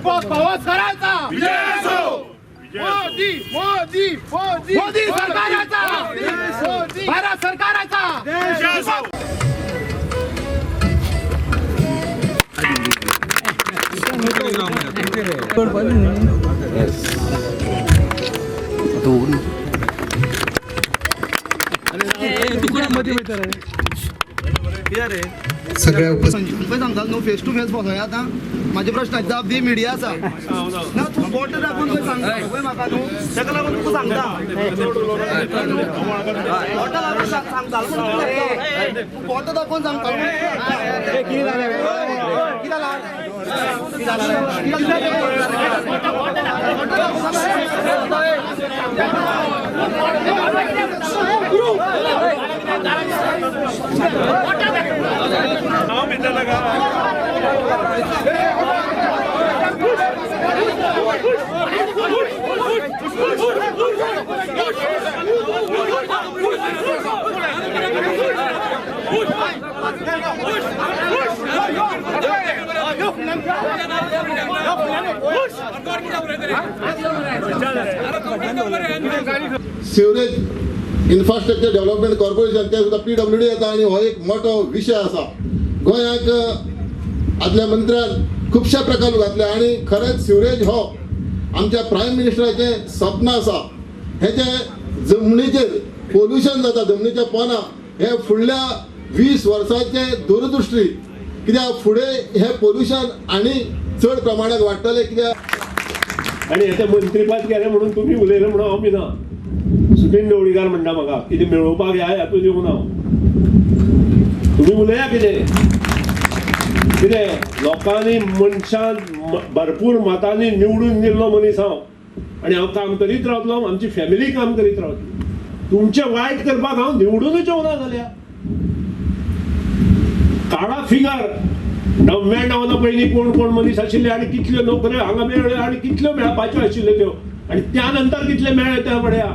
पवार सरांचा मोदी मोदी मोदी मोदी सरकाराचा, भारत सरकाराचा. सगळ्या उपस्थित पळय सांगता न्हू, फेस टू फेस बसोया. आतां म्हाज्या प्रश्नाची जाप दी. मिडिया आसा ना, तूं बोट दाखोवन पळय सांगता पळय म्हाका न्हू, ताका लागून तुका सांगता, बोटां लागून सांगतालो म्हणून तुका सांगता. तूं बोटां दाखोवन सांगतालो म्हणून तुका सांगता. कितें जालें? कितें जालां? कितें जालां? कितें जालें? बोटां दाखोवन सांगता. सिवरेज इन्फ्रास्ट्रक्चर डेव्हलपमेंट कॉर्पोरेशन ते सुद्दां पीडब्ल्यूडी येता आनी हो एक मोठो विशय आसा. गोंयाक आदल्या मंत्र्यान खुबशे प्रकल्प घातले आनी खरेंच सिवरेज हो आमच्या प्रायम मिनिस्टराचें स्वप्न आसा. हेजें जमनीचेर पोल्युशन जाता, जमनीच्या पोना, हे फुडल्या 20 वर्सांचे दूरदृश्टी, कित्याक फुडें हें पोल्युशन आनी चड प्रमाणात वाडटलें कित्याक. आनी हें मंत्रीपद गेलें म्हणून तुमी उलयलें म्हणून हांव भिना. सुदीन ढवळीकार म्हणटा म्हाका कितें मेळोवपाक ह्या हातूंत येवना हांव. तुमी उलया कितें कितें. लोकांनी मनशान भरपूर मतांनी निवडून दिल्लो मनीस हांव आनी हांव काम करीत रावतलो, आमची फॅमिली काम करीत रावतली. तुमचें वायट करपाक हांव निवडूनच येवना जाल्यार काडा फिगर 99 पयलीं कोण कोण मनीस आशिल्ले आनी कितल्यो नोकऱ्यो हांगा मेळ्ळ्यो आनी कितल्यो मेळपाच्यो आशिल्ल्यो त्यो आनी त्या नंतर कितले मेळ्ळे ते पळया.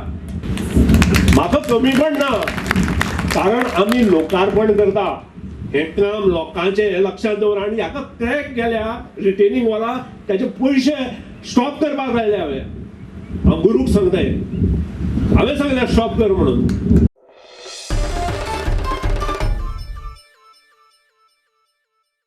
म्हाका कमीपण ना, कारण आमी लोकार्पण करता हें काम लोकांचें, हें लक्षांत दवर. आनी हाका क्रॅक गेल्या रिटेनिंग वॉला, ताचे पयशे स्टॉप करपाक लायले हांवें. हांव गुरूक सांगता हें, हांवें सांगलें स्टॉप कर म्हणून.